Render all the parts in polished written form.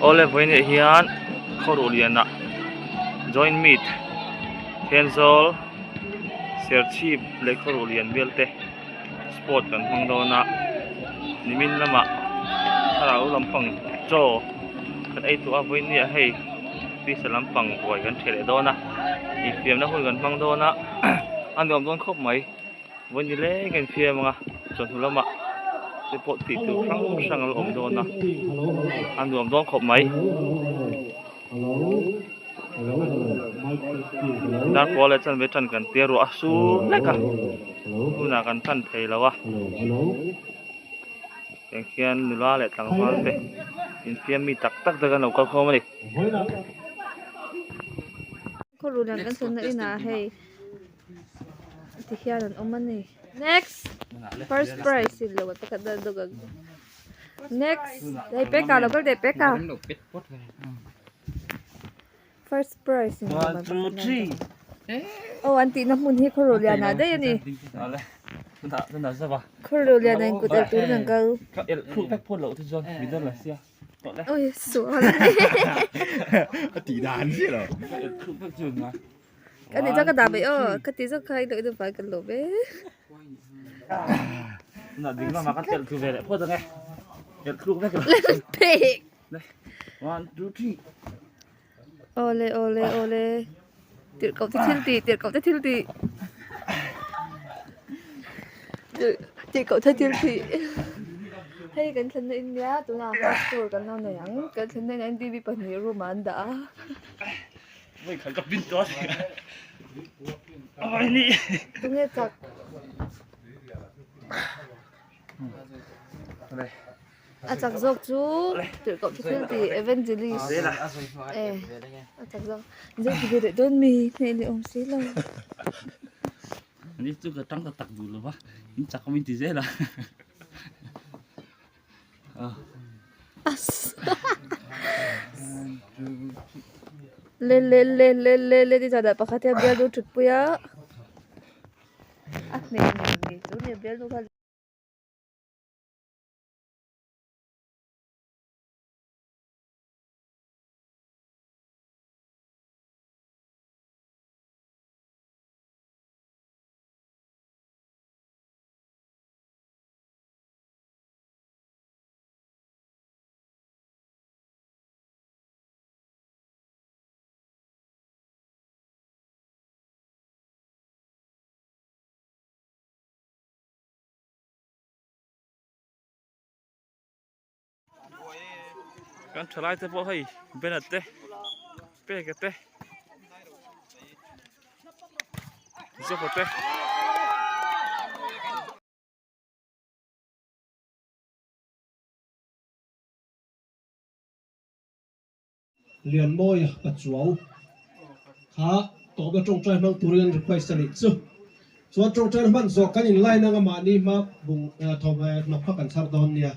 Awle vawiinah hian khawruh lianah joint meet Thenzawl Serchhip leh khawruh lian vel te sport kan hmang dawn a nimin lamah thlarau lampang chaw kan ei tawh a vawiinah hei pisa lampang ruai kan ṭheh leh dawn a infiamna hun kan hmang dawn a a nuam dawn khawp mai. Vawi ni leng a infiam ang a chawhnu lamah te pawh tih tur hrang hrang a la awm dawn a a nuam dawn khawp mai. Dar pawl leh chanve tan kan tia ruah a sur hlek a hunah kan tan thei lo a tiang hian nula leh tlangval te infiam mi tak tak te kan lo kal khawm a ni. Ti hian an awm a ni. Next first prize in lo pakhat na dawk ang. Next hei peka lo kal teh peka. First prize in lo pakhat na dawk ang. Aw an tihna hmun hi khaw lian ah daih a ni. Khaw lian ah in kut elh turin an kal. Oi sual A tih dan chiah lo. Ka ti zawk ka dah mai aw ka ti zawk kha i duh vai kan lawm e. Na ding lama kan telh thu ve leh phawt ang e. Telh thluk vek lo. Pek. 1 2 3. Awle awle awle. Tirh koh te thil tih tirh koh te thil tih. Tirh koh te thil tih. Hei kan thlenna in nia tunah house tour kan lo nei ang. Kan thlenna inah hian TV pahnih room ah an dah a. Tunge chak? A chak zawk chu tirhkoh chu thil tih evangelist e a chak zawk zir ti ve leh dawn mi hneh leh awm si lo. Ani chu ka tang ta tak duh lo va in chak awm in ti zel a. Le le le le le le ti zan ah pakhat hian bialnu thut pui a a hneh ngei ngei chu nia bialnu kha. Kan thalai te pawh hei banner te peka te zopa te. Lianmawia Pachuau kha tawpna tawngtai hmang turin an request a nih chu. Chuan tawngtai hman zawh kan in line anga mahni hma bung thawm hnawk kha kan chhar dawn nia.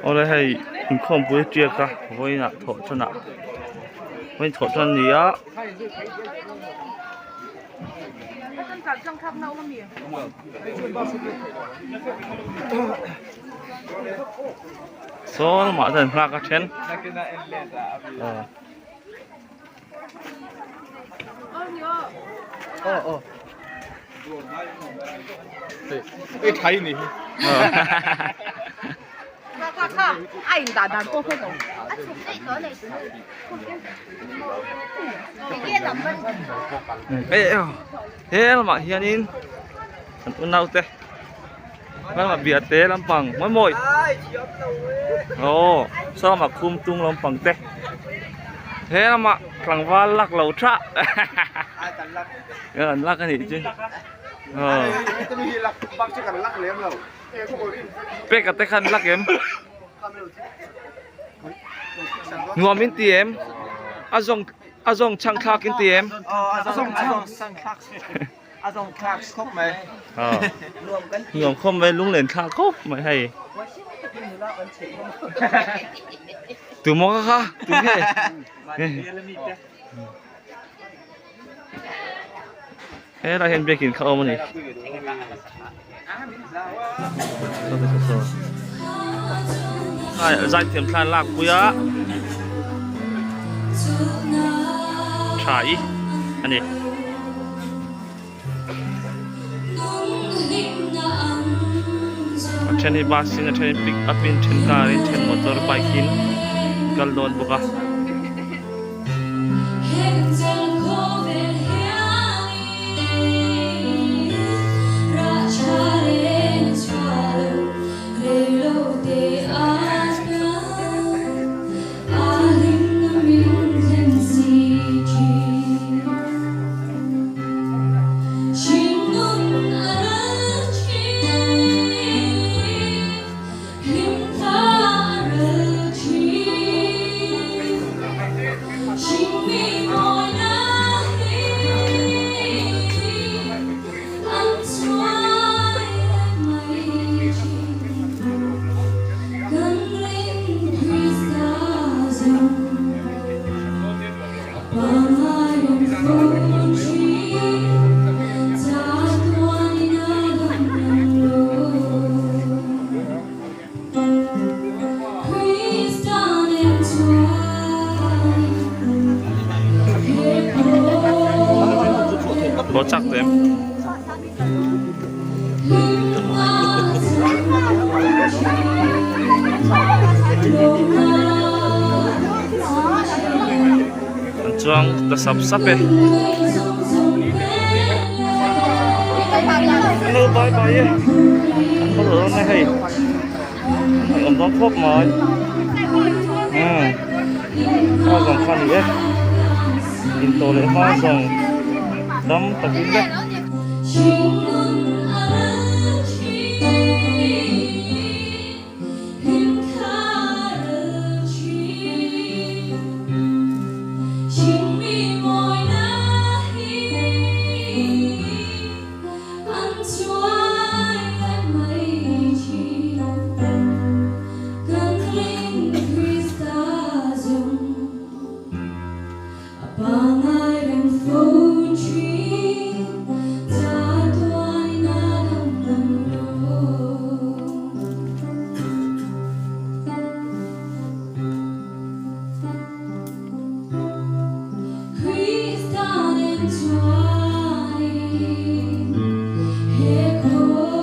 Awle hei inkhawmpui a tiak a vawiinah thawh tanah vawiin thawh tan a ni a. Saw lamah chuan nghak a then He lamah hianin an unaute lamah biate lampang mawi mawi aw saw lamah khum tung lampang te he lamah tlangval lak lo tha an lak a nih chu aw peka te khan lak em. Nuam in ti em? A zawng a zawng chhang thlak in ti em? A zawng chhang thlak a zawng thlak khawp mai. Nuam khawp mai lunglen thlak khawp mai hei. Tu maw kha kha tu nge? Helai hian biakin kha a awm a ni. Zaithiam thla lak pui a tha i a ni. A then hi bus in a then hi pick up in then car in then motor bike in kal dawn bawk a. Có chắc em. An chuang ta sap sap e. Hello bye bye e. An có lửa này hei. An awm dawn khawp mai. Umm. A zawng kha ni e. Intawh leh hma zawng dam takin le.